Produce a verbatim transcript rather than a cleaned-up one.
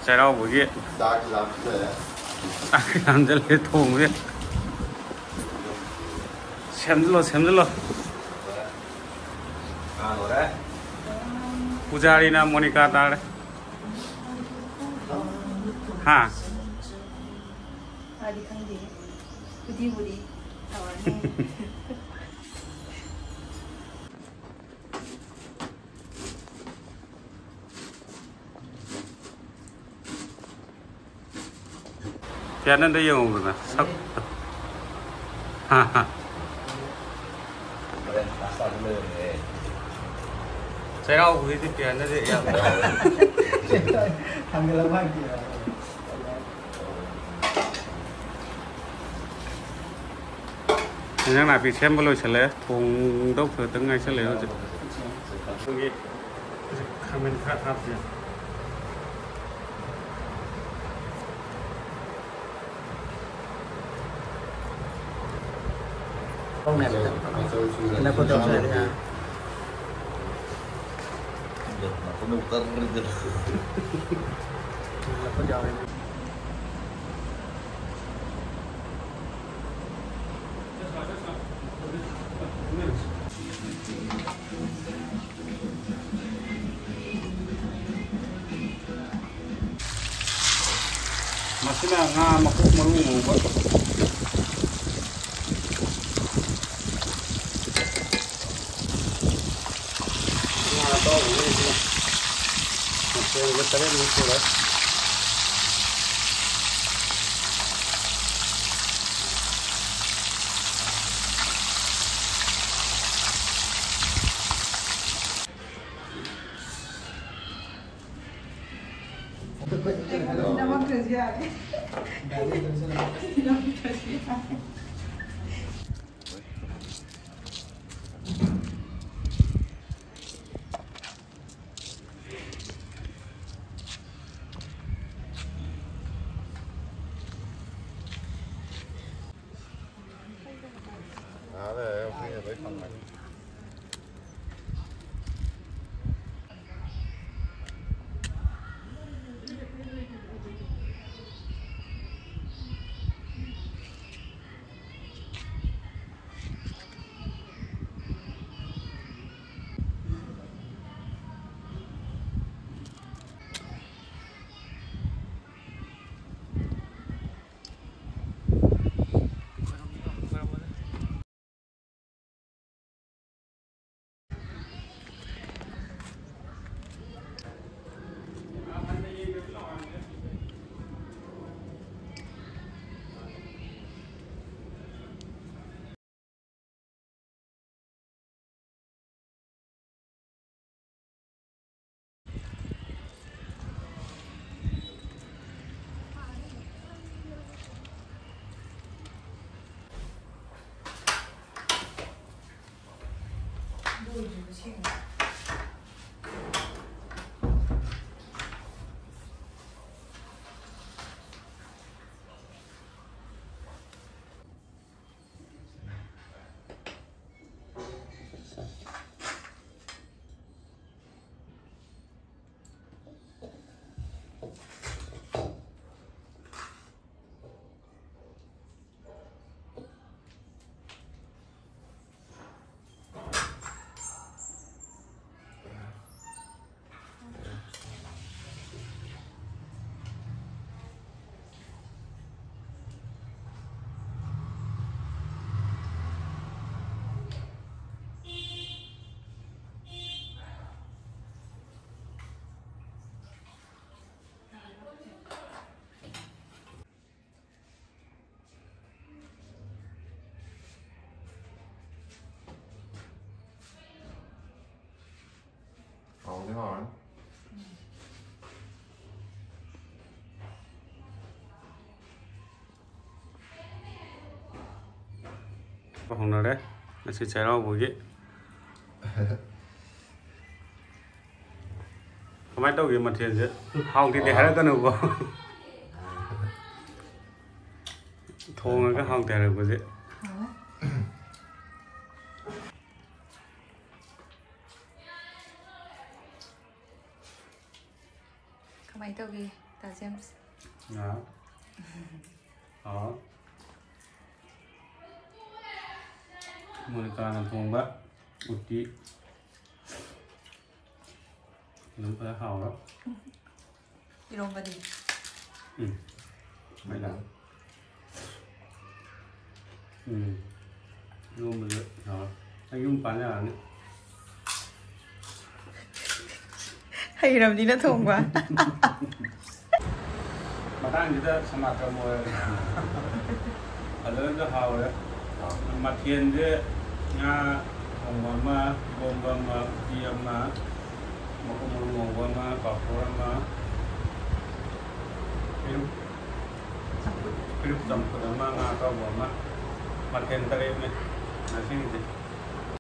ꯆꯩꯔꯥꯎꯕꯒꯤ ꯆꯥꯛ ꯂꯥꯝꯁꯤꯜꯂꯦ, ꯊꯣꯡꯕꯁꯦ꯫ ꯁꯦꯝꯖꯤꯜꯂꯣ, ꯁꯦꯝꯖꯤꯜꯂꯣ꯫ ꯄꯨꯖꯥꯔꯤꯅ ꯃꯣꯅꯤꯀꯥ ꯇꯥꯔꯦ꯫ ꯍꯥ? ꯃꯥꯗꯤ ꯈꯪꯗꯦ꯫ ꯎꯇꯤꯕꯨꯗꯤ ꯇꯧꯔꯅꯤ꯫ ꯄꯤꯌꯥꯅꯟꯗ ꯌꯦꯡꯉꯨꯗꯅ ꯁꯛꯇꯣ꯫ ꯍꯥ, ꯍꯥ꯫ ꯆꯩꯔꯥꯎꯕꯒꯤꯗꯤ ꯄꯤꯌꯥꯅꯟꯗ ꯌꯥꯝ ꯊꯥꯡꯒꯠꯂꯛꯄ ꯍꯥꯏꯗꯤ꯫ ꯏꯟꯖꯥꯡ ꯅꯥꯄꯤ ꯁꯦꯝꯕ ꯂꯣꯏꯁꯤꯜꯂꯦ꯫ ꯊꯣꯡꯗꯧ ꯈꯛꯇꯪ ꯉꯥꯏꯁꯜꯂꯦ ꯍꯧꯖꯤꯛ꯫ ꯑꯩꯈꯣꯏꯒꯤ ꯈꯥꯃꯦꯟ ꯈꯔ ꯊꯥꯛꯁꯦ꯫ ꯃꯁꯤꯅ ꯉꯥ ꯃꯀꯣꯛ ꯃꯔꯨ ꯉꯧꯕ꯫ ꯉꯥ ꯑꯇꯥꯎꯕꯅꯤ ꯁꯤꯅ꯫ ꯃꯆꯜꯁꯦ ꯇꯔꯦꯠꯃꯨꯛ ꯁꯨꯔꯦ꯫ ꯉꯥꯏꯍꯥꯛ ꯂꯩꯔꯒ ꯍꯨꯏꯅ ꯂꯣꯏ ꯐꯪꯒꯅꯤ꯫ ꯍꯥꯎꯗꯤ ꯍꯥꯎꯔꯅꯤ꯫ ꯍꯧꯅꯔꯦ ꯉꯁꯤ ꯆꯩꯔꯥꯎꯕꯒꯤ꯫ ꯀꯃꯥꯏꯅ ꯇꯧꯒꯦ ꯃꯊꯦꯜꯁꯦ? ꯍꯥꯎꯇꯦꯗꯤ ꯍꯥꯏꯔꯛꯀꯅꯨꯀꯣ꯫ ꯊꯣꯡꯉꯒ ꯍꯥꯎꯇꯦ ꯍꯥꯏꯔꯛꯄꯁꯦ꯫ ꯀꯃꯥꯏꯅ ꯇꯧꯒꯦ, ꯇꯥ ꯖꯦꯝꯁ? ꯑꯥ꯫ ꯑꯥ꯫ ꯃꯣꯅꯤꯀꯥꯅ ꯊꯣꯡꯕ ꯎꯇꯤ꯫ ꯑꯗꯨꯝ ꯐꯖꯅ ꯍꯥꯎꯔꯦ꯫ ꯏꯔꯣꯝꯕꯗꯤ? ꯎꯝ꯫ ꯃꯩ ꯂꯥꯛꯑꯦ꯫ ꯎꯝ꯫ ꯏꯔꯣꯝꯕꯁꯨ ꯍꯥꯎꯔꯦ꯫ ꯑꯩ ꯌꯨꯝ ꯄꯥꯟ ꯌꯥꯔꯅꯤ꯫ ꯍꯩꯔꯕꯅꯤꯅ ꯊꯣꯡꯕ꯫ ꯃꯇꯥꯡꯁꯤꯗ ꯁꯃꯥꯇ꯭ꯔ ꯃꯣꯏ ꯐꯖꯅꯁꯨ ꯍꯥꯎꯔꯦ꯫ ꯃꯊꯦꯜꯁꯦ ꯉꯥ ꯊꯣꯡꯕ ꯑꯃ, ꯏꯔꯣꯝꯕ ꯑꯃ, ꯎꯇꯤ ꯑꯃ, ꯃꯀꯨ ꯃꯔꯨ ꯉꯧꯕ ꯑꯃ, ꯄꯥꯐꯣꯔ ꯑꯃ, ꯄꯦꯔꯨꯛ, ꯆꯝꯐꯨꯠ꯫ ꯄꯦꯔꯨꯛ ꯆꯝꯐꯨꯠ ꯑꯃ, ꯉꯥ ꯑꯇꯥꯎꯕ ꯑꯃ, ꯃꯊꯦꯜ ꯇꯔꯦꯠꯅꯦ ꯉꯁꯤꯒꯤꯗꯤ꯫